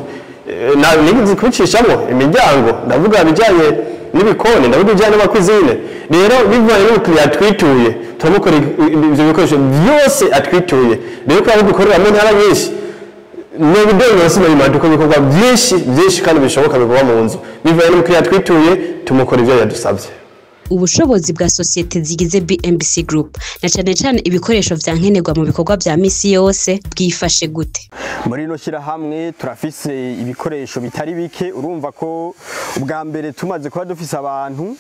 Nigeze kubicishamo imiryango, ndavuga ibijyanye n'ibikoni, ndavuga ibijyanye n'ama cuisine. Rero bivanye n'umukiriya atwituye, turamukora ibyo bikoresho byose atwituye. Rero kubera ko dukorera mu ntara nyinshi, ni ubudondora sinabimara, dukora ibikorwa byinshi byinshi kandi bishoboka bikorwa mu nzu. Bivanye n'umukiriya atwituye, tumukora ibyo yadusabye. Ubushobozi bwa sosiyete zigize BMBC Group, na cane cane ibikoresho vya nkenerwa mu bikorwa vya misi yose, bwifashe gute? Muri rino shyirahamwe turafise ibikoresho bitari bike. Urumva ko ubwa mbere tumaze kuba dufise abantu,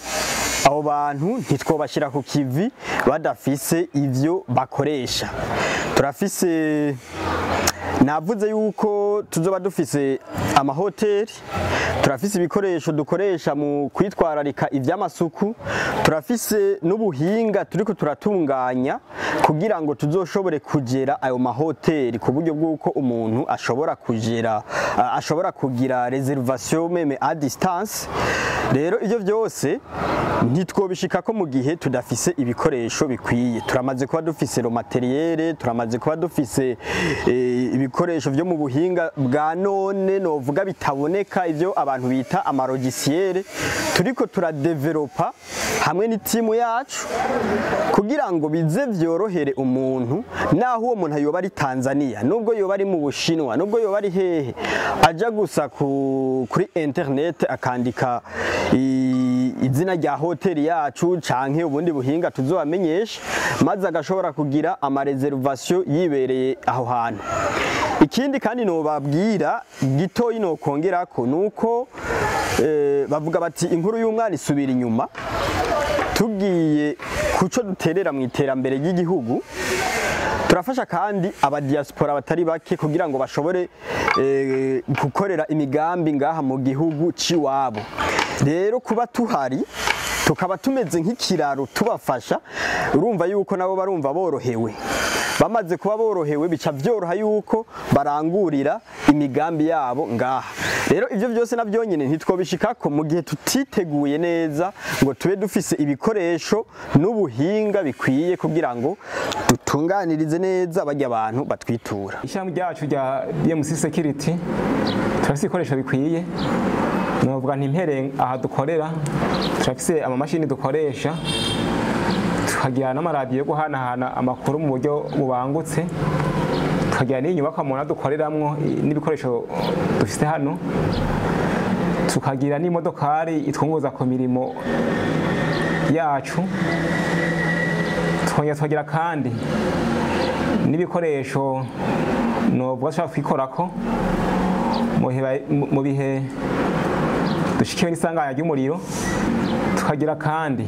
abo bantu ntitwobashyira ku kivi badafise ivyo bakoresha. Turafise, navuze yuko tuzoba dufise amahoteli, turafise ibikoresho dukoresha mu kwitwararika ivy'amasuku, turafise n'ubuhinga turiko turatunganya kugira ngo tuzoshobore kugera ayo mahoteli ku buryo bw'uko umuntu ashobora kugera, ashobora kugira réservation même à distance. Rero ivyo byose ntitwobishikako mu gihe tudafise ibikoresho bikwiye. Turamaze kuba dufise le matériel, turamaze kuba dufise ibikoresho byo mu buhinga bwa none, novuga bitaboneka, ivyo abantu bita ama logiciel, turiko turadevelopa hamwe n'itimu yacu kugira ngo bize vyorohere umuntu, naho uwo muntu yoba ari Tanzania, nubwo yoba ari mu Bushinwa, nubwo yoba ari hehe, aja gusa kuri internet akandika izina rya hoteli yacu canke ubundi buhinga tuzobamenyesha, maze agashobora kugira ama réservation yibereye aho hantu. Ikindi kandi nobabwira gitoyi nokongerako nuko bavuga bati inkuru y'umwana isubira inyuma. Tugiye kuco duterera mu iterambere ry'igihugu, turafasha kandi abadiaspora batari bake kugira ngo bashobore gukorera imigambi ngaha mu gihugu ciwabo. Rero kuba tuhari tukaba tumeze nk'ikiraro tubafasha, urumva yuko nabo barumva borohewe. Bamaze kuba borohewe, bica vyoroha yuko barangurira imigambi yabo ngaha. Rero ivyo byose navyo nyene ntitwobishikako mu gihe tutiteguye neza ngo tube dufise ibikoresho n'ubuhinga bikwiye kugira ngo dutunganirize neza barya abantu batwitura. Ishyirahamwe ryacu rya BMC Security turafise ibikoresho bikwiye. Novuga nti mpere aha dukorera, turafise amamashini dukoresha, tukagira n'amaradiyo yo guhanahana amakuru mu buryo bubangutse, tukagira n'inyubakwa mubona dukoreramwo n'ibikoresho dufise hano, tukagira n'imodokari itwunguruza ku mirimo yacu, tukongera tukagira kandi n'ibikoresho novuga dushobora kwikorako mu bihe dushikiwe n'isanganya ry'umuriro, tukagira kandi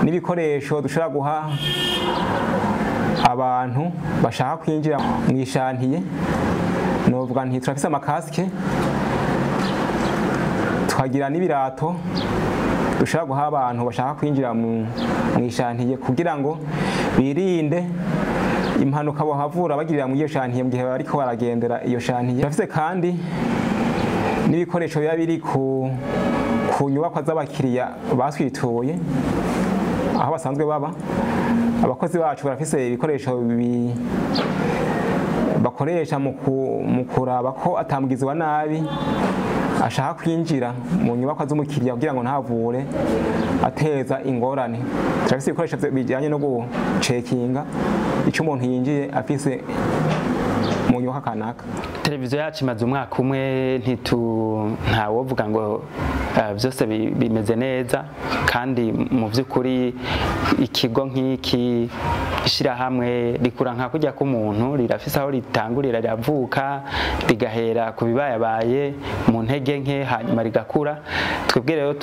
n'ibikoresho dushobora guha abantu bashaka kwinjira mu i chantier. Novuga nti turafise ama casque, tukagira n'ibirato dushobora guha abantu bashaka kwinjira mu i chantier kugira ngo birinde impanuka bohavura bagirira mu iyo chantier mu gihe bariko baragendera iyo chantier. Turafise kandi n'ibikoresho biba biri ku ku nyubakwa z'abakiriya baswituye aho basanzwe baba. Abakozi bacu barafise ibikoresho bakoresha mu kuraba ko atamugizi wa nabi ashaka kwinjira mu nyubakwa z'umukiriya kugira ngo ntavure ateza ingorane. Turafise ibikoresho bijyanye no gucekinga icyo umuntu yinjiye afise mu nyubakwa kanaka. Televiziyo yacu imaze umwaka umwe, ntawovuga ngo byose bimeze neza, kandi mu by'ukuri ikigo nk'iki ishyirahamwe rikura nka kujya k'umuntu, rirafise aho ritangurira, riravuka rigahera ku bibayabaye mu ntege nke hanyuma rigakura. Twebwe rero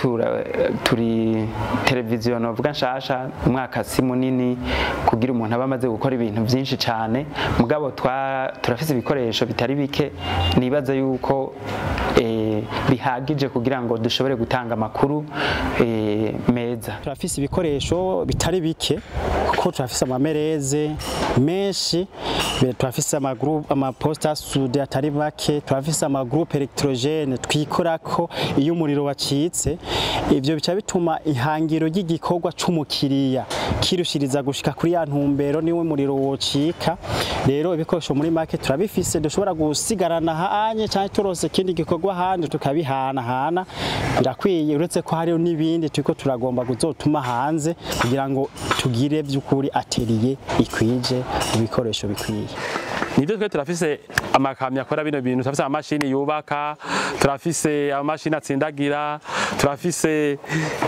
turi televiziyo novuga nshasha, umwaka si munini kugira umuntu aba amaze gukora ibintu byinshi cyane, mugabo turafise ibikoresho bitari bike nibaza yuko bihagije kugira ngo dushobore gutanga amakuru meza. Turafise ibikoresho bitari bike kuko turafise amamereze menshi, turafise amagroupe amaposta sude atari make, turafise amagroupe electrogene twikorako iyo umuriro wacitse. Ivyo bica bituma ihangiro ry'igikorwa c'umukiriya kirushiriza gushika kuri ya ntumbero niwe muriro wocika. Rero ibikoresho muri make turabifise, dushobora gusigarana hanye cyangwa turose kindi gikorwa handi tukabihana hana, birakwiye. Uretse ko hariyo n'ibindi turiko turagomba kuzotuma hanze kugira ngo tugire by'ukuri atelier ikwije ibikoresho bikwiye. Nibyo twe turafise amakamyo akora bino bintu, turafise amamashini yubaka, turafise amamashini atsindagira, turafise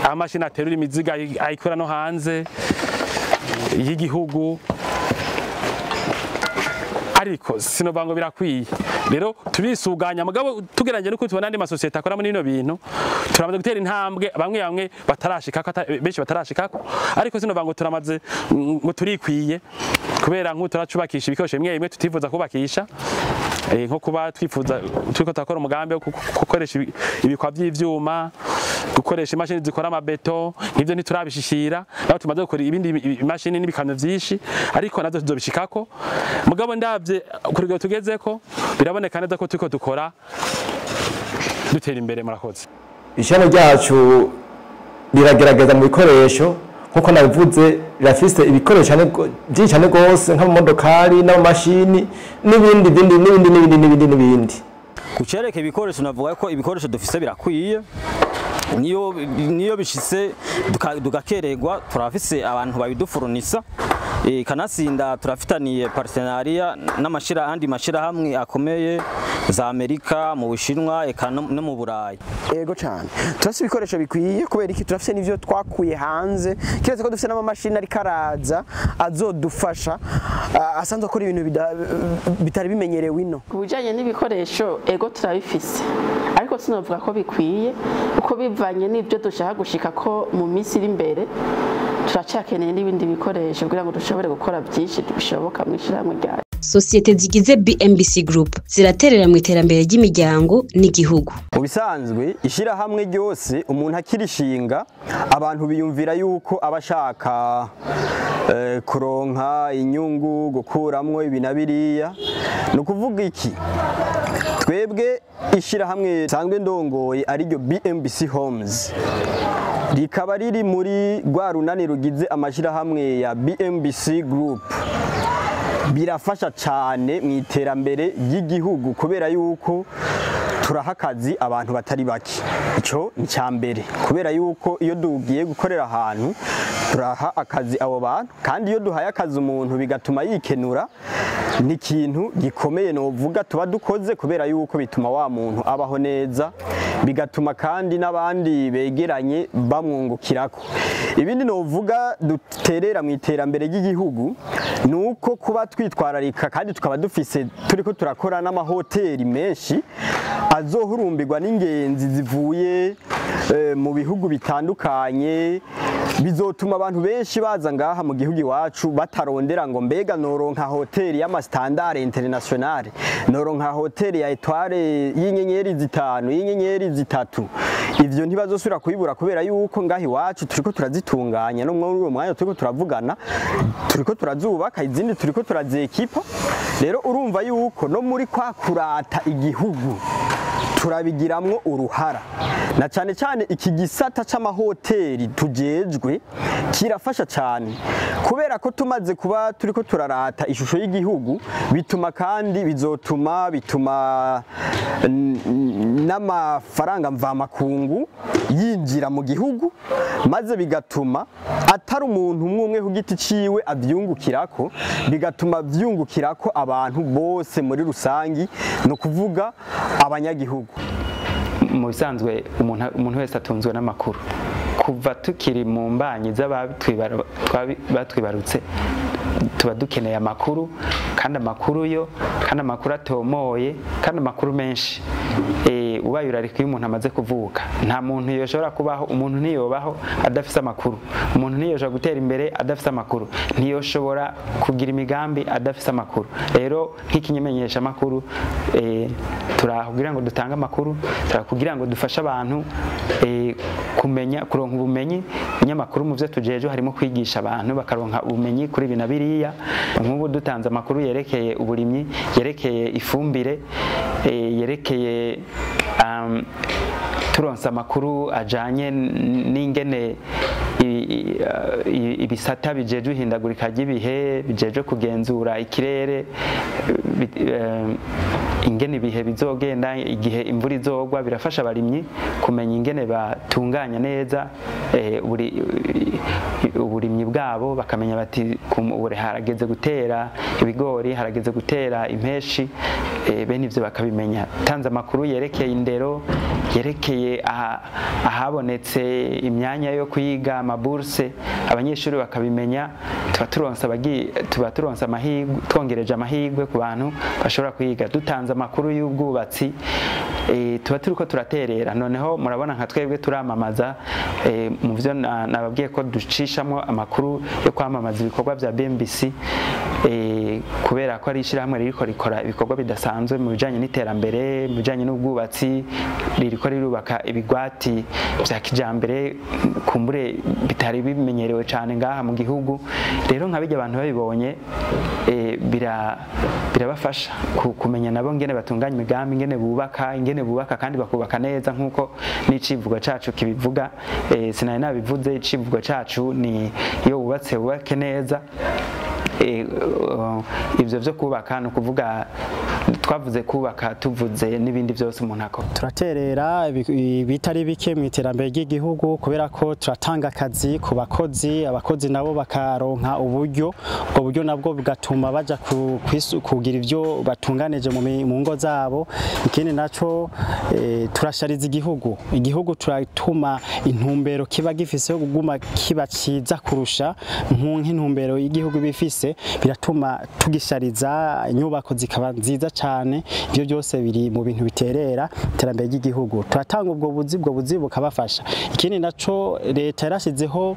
amamashini aterura imizigo ayikora no hanze y'igihugu, ariko sinova ngo birakwiye. Rero turisuganya mugabo tugeranye nuko tubona andi masosiyete akora muri bino bintu, turamaze gutera intambwe bamwe bamwe batarashikako, benshi batarashikako, ariko sinova ngo turamaze ngo turikwiye, kubera nko turacubakisha ibikoresho bimwe bimwe tutifuza kubakisha, nko kuba twifuza turiko turakora umugambi wo gukoresha ibikwa by'ivyuma, gukoresha imashini zikora amabeto, nk'ivyo ntiturabishishira, naho tumaze gukora ibindi imashini n'ibikamyo vyinshi, ariko nazo tuzobishikako. Mugabo ndavye kurugero tugezeko biraboneka neza ko turiko dukora dutera imbere. Murakoze. Ishami ryacu riragerageza mu bikoresho nkuko nabivuze, rirafise ibikoresho byinshi cyane gose nk'amamodokari n'amamashini n'ibindi bindi n'ibindi n'ibindi n'ibindi n'ibindi. Kucereka ibikoresho navuga ko ibikoresho dufise birakwiye, niyo bishitse dugakererwa turafise abantu babidufurunisa. Kanasinda turafitaniye partenariat n'amashira andi mashira hamwe akomeye za Amerika, mu Bushinwa eka no mu Burayi. Ego cyane turafise ibikoresho bikwiye kubera iki turafise n'ivyo twakuye hanze, kiretse ko dufise n'amamashini ari karaza azodufasha asanzwe akora ibintu bitari bimenyerewe ino. Kubijanye n'ibikoresho ego turabifise, ariko sinovuga ko bikwiye uko bivanye n'ibyo dushaka gushika ko mu minsi iri imbere. Turacakeneye n'ibindi bikoresho kugira ngo dushobore gukora byinshi bishoboka mu ishyirahamwe ryacu. Sosiyete zigize BMBC Group ziraterera mu iterambere ry'imiryango n'igihugu. Mu bisanzwe ishyirahamwe ryose umuntu akirishinga abantu biyumvira yuko abashaka kuronka inyungu, gukuramwo ibi na biriya. Ni ukuvuga iki, twebwe ishyirahamwe sanzwe ndongoye ariryo BMBC Homes rikaba riri muri rwa runani rugize amashyirahamwe ya BMBC Group, birafasha cyane mu iterambere ry'igihugu kubera yuko turaha akazi abantu batari bake. Icyo ni icya mbere, kubera yuko iyo dugiye gukorera ahantu turaha akazi abo bantu, kandi iyo duhaye akazi umuntu bigatuma yikenura, ni ikintu gikomeye novuga tuba dukoze, kubera yuko bituma wa muntu abaho neza, bigatuma kandi n'abandi begeranye bamwungukirako. Ibindi novuga duterera mu iterambere ry'igihugu nuko kuba twitwararika kandi tukaba dufise turiko turakora n'amahoteli menshi azohurumbirwa n'ingenzi zivuye mu bihugu bitandukanye, bizotuma abantu benshi baza ngaha mu gihugu iwacu batarondera ngo mbega noronka hoteli y'amastandard international, noronka hoteli ya etoile y'inyenyeri zitanu, y'inyenyeri zitatu. Ivyo ntibazosubira kubibura kubera yuko ngaha iwacu turiko turazitunganya, no muri uwo mwanya turiko turavugana turiko turazubaka, izindi turiko turazekipa. Rero urumva yuko no muri kwa kurata igihugu turabigiramwo uruhara. Na cyane cyane iki gisata c'amahoteli tujejwe kirafasha cyane, kubera ko tumaze kuba turiko turarata ishusho y'igihugu, bituma kandi bizotuma bituma n'amafaranga mvamakungu yinjira mu gihugu, maze bigatuma atari umuntu umwe ku giti ciwe avyungukirako, bigatuma vyungukirako abantu bose muri rusangi, no kuvuga abanyagihugu. Mu bisanzwe umuntu wese atunzwe n'amakuru. Kuva tukiri mu mbanyi z'abatwibarutse tuba dukeneye amakuru, kandi amakuru yo, kandi amakuru atomoye, kandi amakuru menshi. Ubaye urarika iyo umuntu amaze kuvuka, nta muntu yoshobora kubaho, umuntu ntiyobaho adafise amakuru, umuntu ntiyoshobora gutera imbere adafise amakuru, ntiyoshobora kugira imigambi adafise amakuru. Rero nk'ikimenyesha amakuru, turakugira ngo dutange amakuru, turakugira ngo dufashe abantu kumenya, kuronka ubumenyi. Inyamakuru mu byo tujeje harimo kwigisha abantu bakaronka ubumenyi kuri ibi na biriya. Nk'ubu dutanze amakuru yerekeye uburimyi, yerekeye ifumbire, yerekeye turonsa amakuru ajanye n'ingene ibisata bijeje ihindagurika ry'ibihe, bijeje kugenzura ikirere, ingene ibihe bizogenda, igihe imvura izogwa, birafasha abarimyi kumenya ingene batunganya neza uburimyi bwabo, bakamenya bati harageze gutera ibigori, harageze gutera impeshi, bene ivyo bakabimenya. Tanze amakuru yerekeye indero, yerekeye ahabonetse imyanya yo kwiga, amaburse, abanyeshuri bakabimenya. Tuba turonsa amahirwe, twongereje amahirwe ku bantu bashobora kwiga. Dutanze amakuru y'ubwubatsi, tuba turiko turaterera. Noneho murabona nka twebwe turamamaza, mu byo nababwiye ko ducishamo amakuru yo kwamamaza ibikorwa bya BMBC, kubera ko ari ishyirahamwe ririko rikora ibikorwa bidasanzwe mu bijanye n'iterambere, mu bijanye n'ubwubatsi, ririko rirubaka ibigwati vya kijambere kumbure bitari bimenyerewe cyane ngaha mu gihugu. Rero nka bijya abantu babibonye, birabafasha kumenya nabo ngene batunganya imigambi, ingene bubaka, kandi bakubaka neza nkuko n'icivugo cacu kibivuga. Sinari nabivuze, icivugo cacu ni iyo wubatse wubake neza. Ivyo vyo kubaka no kuvuga, twavuze kubaka tuvuze n'ibindi byose umuntu akora. Turaterera bitari bike mu iterambere ry'igihugu, kubera ko turatanga akazi ku bakozi, abakozi nabo bakaronka uburyo, ubwo buryo nabwo bugatuma baja kugira ivyo batunganije mu ngo zabo. Ikindi naco, turashariza igihugu, igihugu turatuma intumbero kiba gifise yo kuguma kiba ciza kurusha nk'intumbero y'igihugu bifise, biratuma tugishariza, inyubako zikaba nziza cyane. Ibyo byose biri mu bintu biterera iterambere ry'igihugu. Turatanga ubwo buzi bukabafasha. Ikindi naco, leta yarashizeho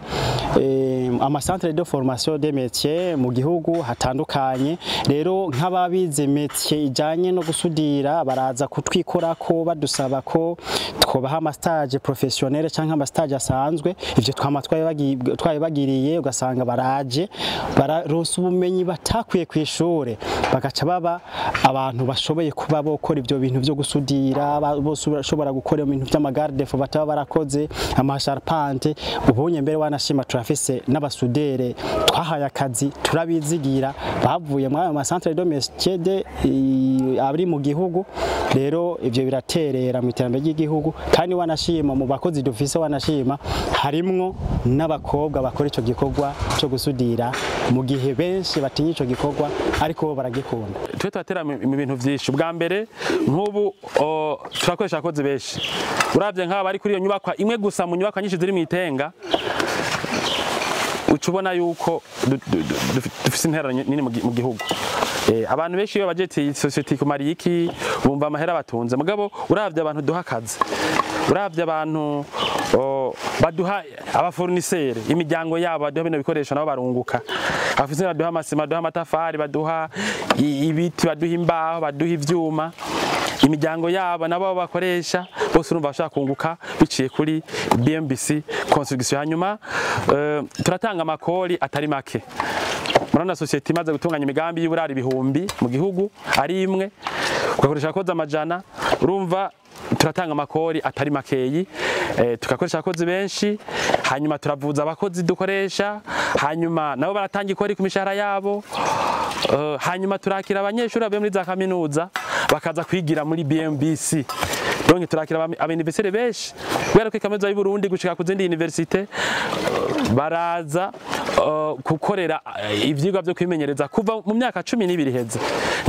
ama centre de formation des métiers mu gihugu hatandukanye. Rero nk'ababize métier ijanye no gusudira baraza kutwikorako, badusaba ko twobaha ama stage professionnel canke ama stage asanzwe. Ivyo twama twabibagiriye, ugasanga baraje bararonsa ubumenyi batakwiye kw'ishure, bagaca baba abantu bashoboye kuba bokora ibyo bintu byo gusudira, bose bashobora gukora ibintu by'amagarde fo bataba barakoze, amasharpante. Ubonye mbere wanashima turafise n'abasudere twahaye akazi, turabizigira, bavuye muri ayo ma centre de métier de abri mu gihugu. Rero ivyo biraterera mu iterambere ry'igihugu. Kandi wanashima mu bakozi dufise, wanashima harimwo n'abakobwa bakora ico gikorwa cyo gusudira, mu gihe benshi batinya ico gikorwa ariko bo baragikunda. Twe turatera mu bintu vyinshi. Ubwa mbere nk'ubu turakoresha abakozi benshi. Uravye nk'aba bari kuri iyo nyubakwa imwe gusa mu nyubakwa nyinshi ziri mu Itenga, uca ubona yuko dufise intera nini mu gihugu. Abantu benshi iyo baje ati societe kumariye iki, bumva amahera batunze, mugabo uravye abantu duha akazi, uravye abantu baduha abafournisseur, imiryango yabo baduha bino bikoresho nabo barunguka. Abafise baduha amasima, baduha amatafari, baduha ibiti, baduha imbaho, baduha ivyuma, imiryango yabo nabo bakoresha bose urumva bashaka kunguka biciye kuri BMBC Construction. Hanyuma turatanga amakori atari make. Murabona societe imaze gutunganya imigambi y'uburari ibihumbi mu gihugu ari imwe, ugakoresha abakozi amajana, urumva Turatanga amakori atari makeyi, tugakoresha abakozi benshi, hanyuma turavuza abakozi dukoresha, hanyuma nabo baratanga ikori ku mishahara yabo, hanyuma turakira abanyeshuri bavuye muri za kaminuza bakaza kwigira muri BMBC. Donc turakira aba-universitaires benshi guhera kuri kaminuza y'u Burundi gushika ku zindi université, baraza gukorera ivyigwa vyo kwimenyereza kuva mu myaka 12 iheze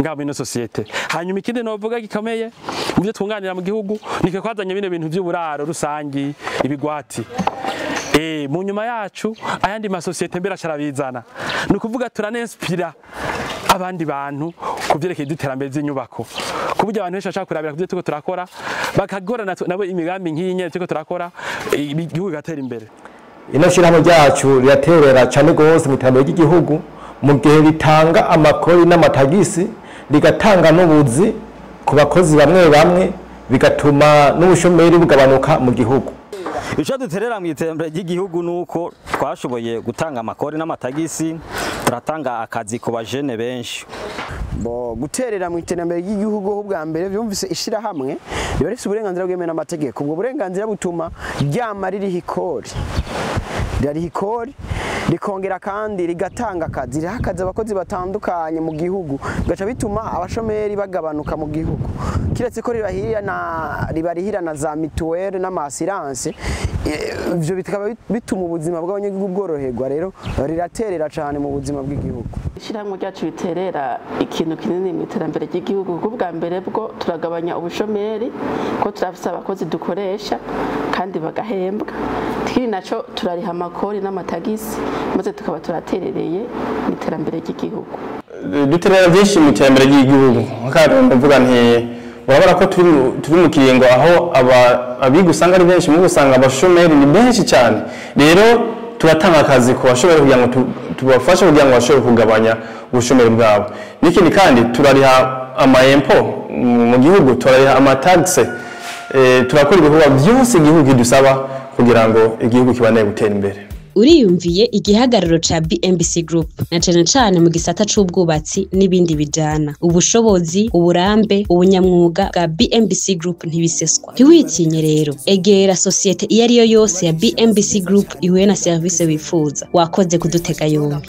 ngaho muri ino société. Hanyuma ikindi novuga gikomeye mu byo twunganira mu gihugu nike kwazanye bino bintu vy'uburaro rusangi, ibigwati. Mu nyuma yacu ayandi masosiyete mbere acarabizana, ni ukuvuga turanespira abandi bantu ku vyerekeye iterambere ry'inyubako, ku buryo abantu benshi bashaka kurabira ku byo turiko turakora, bakagorana nabo imigambi nk'iyi nyene turiko turakora, igihugu kigatera imbere. Ino shyirahamwe ryacu riraterera cyane rwose mu iterambere ry'igihugu, mu gihe ritanga amakori n'amatagisi, rigatanga n'ubuzi ku bakozi bamwe bamwe, bigatuma n'ubushomeri bugabanuka mu gihugu. Icyo duterera mu iterambere ry'igihugu ni uko twashoboye gutanga amakori n'amatagisi, turatanga akazi ku bajene benshi. Bo guterera mu iterambere ry'igihugu ho bwa mbere byumvise ishirahamwe riba rifite uburenganzira bwemewe n'amategeko. Ubwo burenganzira butuma ryama ririha ikori, ririha ikori rikongera kandi rigatanga akazi, riha akazi abakozi batandukanye mu gihugu, bigaca bituma abashomeri bagabanuka mu gihugu. Kiretse ko ribarihira na za mituweli n'amasiranse, ivyo bikaba bituma ubuzima bw'abanyagihugu bworoherwa. Rero riraterera cyane mu buzima bw'igihugu. Ishyirahamwe ryacu riterera ikintu kinini mu iterambere ry'igihugu, kuko bwa mbere bwo turagabanya ubushomeri, ko turafise abakozi dukoresha kandi bagahembwa. Ikindi naco turariha amakori n'amatagisi, maze tukaba turaterereye mu iterambere ry'igihugu. Duterera byinshi mu iterambere ry'igihugu. Nk'akarorero ndavuga nti urabona ko turi mu kiringo aho abiga usanga ari benshi, mu usanga abashomeri ni benshi cyane. Rero turatanga akazi ku bashomeri kugira ngo tubafashe kugira ngo bashobore kugabanya ubushomeri bwabo. N'ikindi kandi turariha ama-impôt mu gihugu, turariha amataxe, turakora ibikorwa byose igihugu kidusaba kugira ngo igihugu kibandanye gutera imbere. Uriyumviye igihagararo ca BMBC Group na cane cane mu gisata c'ubwubatsi n'ibindi bijana. Ubushobozi, uburambe, ubunyamwuga bwa BMBC Group ntibiseswa. Ntiwitinye rero, egera sosiyete iyo ariyo yose ya BMBC Group ihuye na serivisi wifuza. Wakoze kudutega yombi.